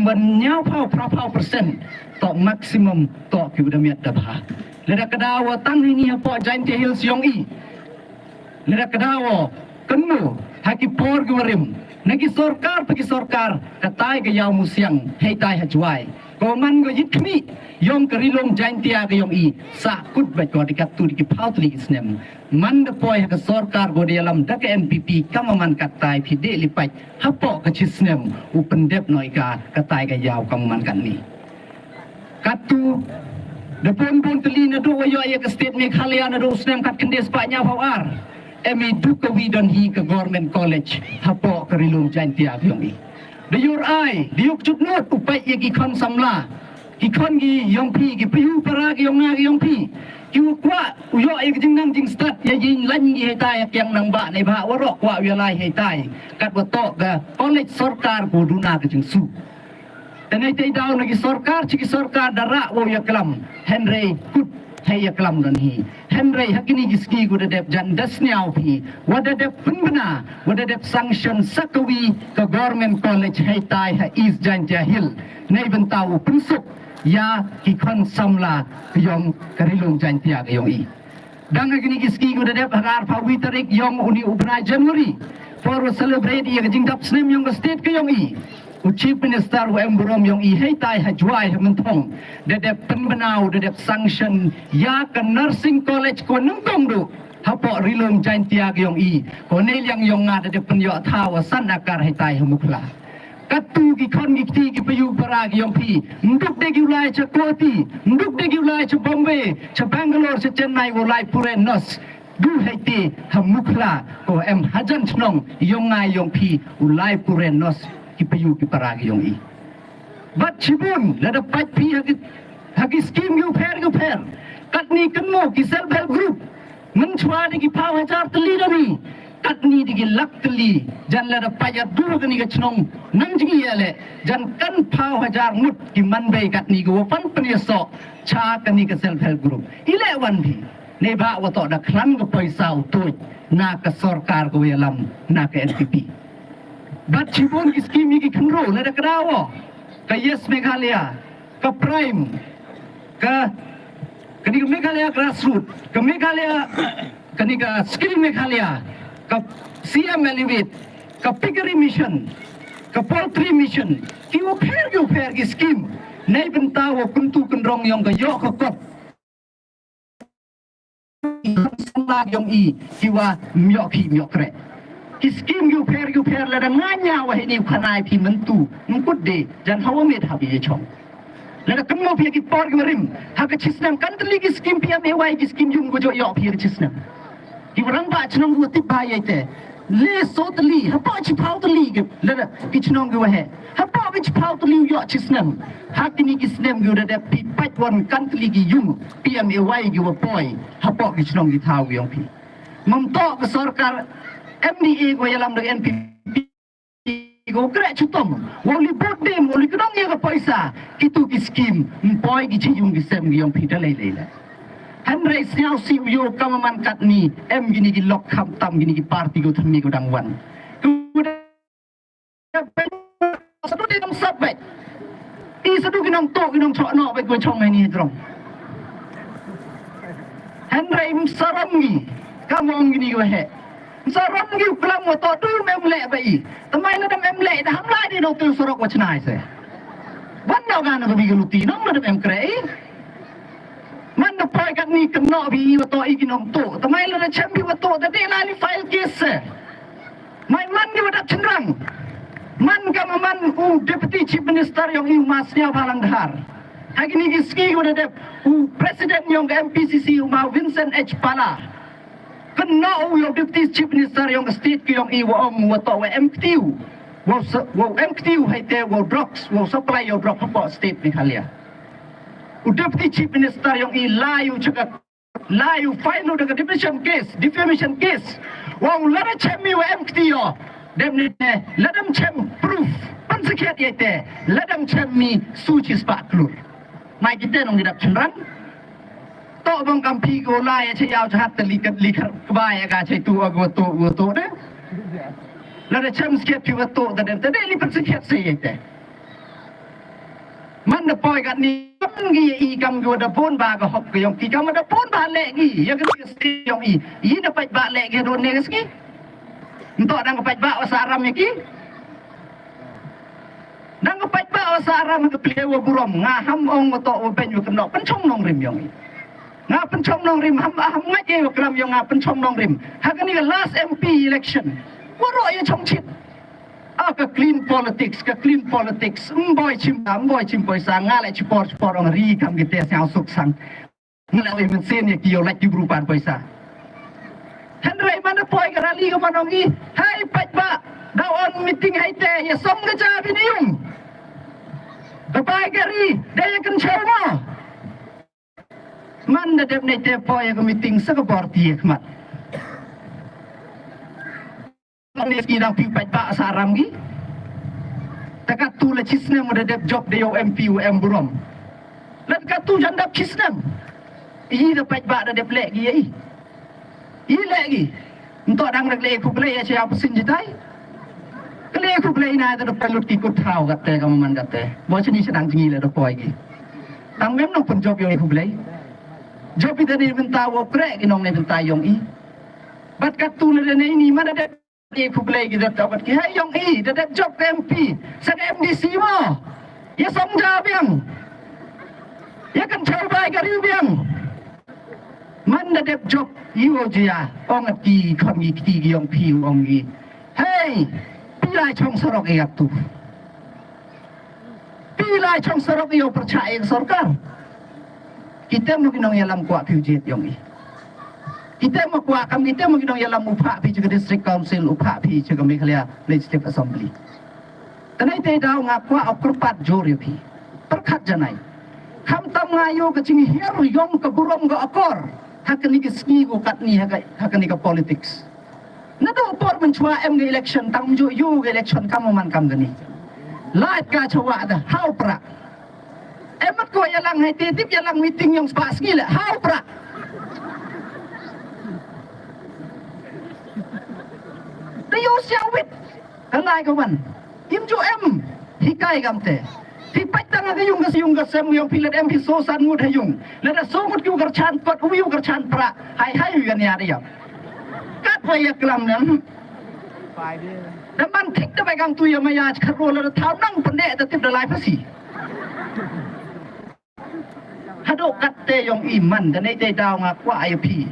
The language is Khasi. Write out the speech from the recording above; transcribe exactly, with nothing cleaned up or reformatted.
Pynñiaw phaw phra phaw percent to maximum to ki u da miat da bha. Lada ka daw tang hini hapoh Jaintia Hills yong i. Lada ka daw kynmo ha ki por ki warim na ki sorkar pa ki sorkar, ka tai ka yaw musiang hei tai ha Jwai. Ko man ko yit khmi yong ka rilum Jaintia ka yong i sa kut bait ko di kat tu di ki phaw tli ki snem. Man da poi ha ka sorkar ko di alam da ka N P P kama man kat tai phi de li pait hapoh ka chi snem u pyndep noi ka ka tai ka yaw kama man kat ni. Katu da bun bun tli na du wa yo ya ka state Meghalaya na du snem kat kende spah nya phaw ar. Em i du ka wi don hi ka government college hapoh ka rilum Jaintia ka yong i. Da yur ai da yuk chut nut u pait ya ki khon samla. Ki khon ki yong phi ki payu para ki yong nga ki yong phi. Ki u kwah u yo ya ka jingnang jingstad ya jing lan ki hei tai ya kiang nang ba nei ba warok kwah u ya lai hei tai. Kat wa to ka college sorkar ko duna ka jingsu. Tenei tei daw na ki sorkar chi ki sorkar da ra wo ya klam. Henrei kut hei ya klam don hi. Henrei ha kini ki ski ko da dep jan da sniaw phi wa da dep pynbna wa da dep sanction sa ka wi ka government college hei tai ha East Jaintia Hill. Nei bynta u pynsuk ya ki khon samla yong ka rilum Jaintia ka yong i. Dang ha kini ki ski ko da dep ha ka ar phaw wi tarik yong uni u bnai January. Por wa celebrate ya ka jingdap snem yong ka state ka yong i. U Chief Minister wa em burom yong i hei tai ha Jwai ha Mynthong. Da dep pynbna u da dep sanction ya ka nursing college ko nyngkong du hapoh rilum Jaintia ka yong i. Ko nei liang yong nga da dep pynyoh thaw wa san akar hei tai ha Mukhla. Katu ki khon ki kti ki payu para ki yong phi. Mduk de ki u lai cha Guwahati, mduk de ki u lai cha Bombay, cha Bangalore, cha Chennai, u lai pure nos. Du hei te ha Mukhla ko em hajan chnong yong nga yong phi u lai pure nos ki payu ki para ki yong i. Bat chibun lada pait phi ha ki ha ki skim ki u pher ki u pher. Katni kynmo ki self help group. Mynchwa di ki phaw hajar tli da ni. Katni di ki lak tli. Jan lada pait ya du kani ka chnong nang jing i ya le. Jan kan phaw hajar ngut ki man bei katni ki wa pan pynyasoh cha kani ka self help group. I le wan phi. Nei ba wa to da khlan ka poisa u tuj na ka sorkar ka wa ya lam na ka N P P. Bat chibun ki skim ya ki khynru lada ka daw ka Yes Meghalaya ka Prime, ka kani ka Meghalaya Grassroot, ka Meghalaya, kani ka Skill Meghalaya, ka C M Elevate, ka Piggery Mission, ka Poultry Mission, ki u pher ki u pher ki skim. Nei bynta wa kuntu kynrong yong ka yoh ka kot. Samla yong i ki wa myok ki myok kre. Ki skim ki u pher ki u pher lada nga nya wa hini u khanai phi myntu ngkut de jan hawa met ha bi chong. Lada kynmo phi ki por ki wa rim ha ka chisnem kan tli ki skim P M A Y ki skim yung ko jo yoh phi ka chisnem. Ki wa rang ba chnong wa tip ba ya te. Le so tli hapoh chi phaw tli ki lada ki chnong ki wa he. Hapoh ki chi phaw tli u yoh chi snem. Ha kini ki snem ki u da dep phi pait wan kan tli ki yung P M A Y ki wa poi hapoh ki chnong ki thaw ki yong phi. Mam to ka sorkar M D A ko ya lam da N P P ko kre chutom. Wa li bot dem wa li kdong ya ka poisa kitu ki skim mpoi ki chi yung ki sem ki yong phi da lei lei le. Hynrei sniaw si u yo kama man katni em kini ki lok kham tam kini ki party ko thanni ko dang wan. Ko da Sadu di nong sap bek. I sadu ki nong tok ki nong chok nok bek ko chong ini trong. Hynrei msaram ngi ka mong kini ko he. Msaram ngi u klam wa to tu mem leh bek i. Tamai la dem em leh da ham lai di nong tu sorok wa chnai se. Wan nong gan ko bi ko luti nong la dem em kre i. Man da poi katni kynnoh bi i wa to i ki nong tok. Tamai la da chem bi wa tok da de la li file case se. Mai man ki wa dap chynrang. Man ka ma man u Deputy Chief Minister yong i u Ma Sniawbhalang Dhar. Ha kini ki sngi ki wa da dep u President yong ka M P C C u Ma Vincent H Pala. Kynnoh u yong Deputy Chief Minister yong ka state ki yong i wa ong wa to wa em kti u. Wa sa- wa em kti u hai te wa drugs wa supply yong drug hapoh state Meghalaya. U Deputy Chief Minister yong i lai u chaka Lai u file u da ka defamation case, defamation case. Wa u lada chem mi wa em kti yo. Dem ni te, lada chem proof. Pan sakhiat ye te, lada chem mi su chi spah klur. Mai kite nong gidap chenran. To bang kampi ko lai ya che yau chahat te likat likar kbai ya ka che tu wa go to go to de. Lada chem sakhiat ki wa to da dem te de li pan sakhiat se ye te. Man da poi katni kam ngi i kam ngi da bun ba ka hok ka yong ki kam da bun ba leh ngi ya ka state yong i. I da paidbah leh ngi don ne ka sngi. Nto dang ka paidbah wa saram ya ki. Dang ka paidbah wa saram ka plie wa burom nga ham ong wa to wa ben wa kno pynchong nongrim yong i. Nga pynchong nongrim ham ham ngat ye wa klam yong nga pynchong nongrim. Ha kani ka last M P election. Wa ro ya chong chit. Ah, ka clean politics, ka clean politics. Mboi chim da, mboi chim poisa, nga le chipor chipor ong ri kam kite siaw suk sang. Nga le oi men sen ya ki yo lak ki bru pan poisa. Hynrei man da poi ka rally ka man ong i, hai paidbah, da on meeting hai te, ya som ka ja bin yung. Ka bai ka ri, da ya kan chau ma. Man da dep nei te poi ya ka meeting sa ka bor ti ya khmat. Ngi dang piu paidbah saram gi. Takat tu la chisnem da dep job da yow M P u em burom. Lat kat tu jan dap chisnem. I da paidbah da dep leh gi i. I leh gi. Nto dang rek leh khublei ya cha ya pusin jitai. Kle khublei na da dep lut ki kut thau kat te ka man kat te. Bo chini chadang jingi le da poi gi. Tang mem nong pun job yow khublei. Job i da ni bynta wo krek i nong ne bynta yong i. Bat kat tu le da ne ni man da dep Ni khublei ki da tabat ki hai yong i da dep job ka M P sa ka M D C mo. Ya song ja biang. Ya kan chau bai ka riu biang. Man da dep job i o jia ong at ki khon ki ki yong phi ong ki. Hei, pi lai chong sarok i atu. Pi lai chong sarok i o percaya ka sorkar. Kita mo ki nongyalam kwah phi u jied yong i. Kita mo kwah kam kita mo ki nongyalam u phah phi cha ka District Council u phah phi cha ka Meghalaya Legislative Assembly. Tanai te daw nga kwah o kyrpad jur ya phi. Perkhat janai. Kham tam nga yo ka ching hiar yong ka burom ka akor. Ha kani ka sngi ko katni ha ka, ha kani ka politics. Na do por man chwa em ka election tang ju yu ka election kam man kam kani. Lait ka chwa da hau pra. Em mat ko ya lang hai te tip ya lang meeting yong spa sngi le hau pra. Da yu sia wit. Ka lai ka wan. Im ju em. Hikai kam te. Phi pait tang ka yung ka yung ka sem yung phi lad em phi so san ngut ha yung. Lada so ngut ki u kyrchan kot u u kyrchan pra. Hai hai u ya nia da ya. Kat wa ya klam nem. Da man thik da bai kang tu ya maya kharo lada thau nang pende da tip da lai phasi. Hado kat te yong i man da nei te daw nga kwah ya phi.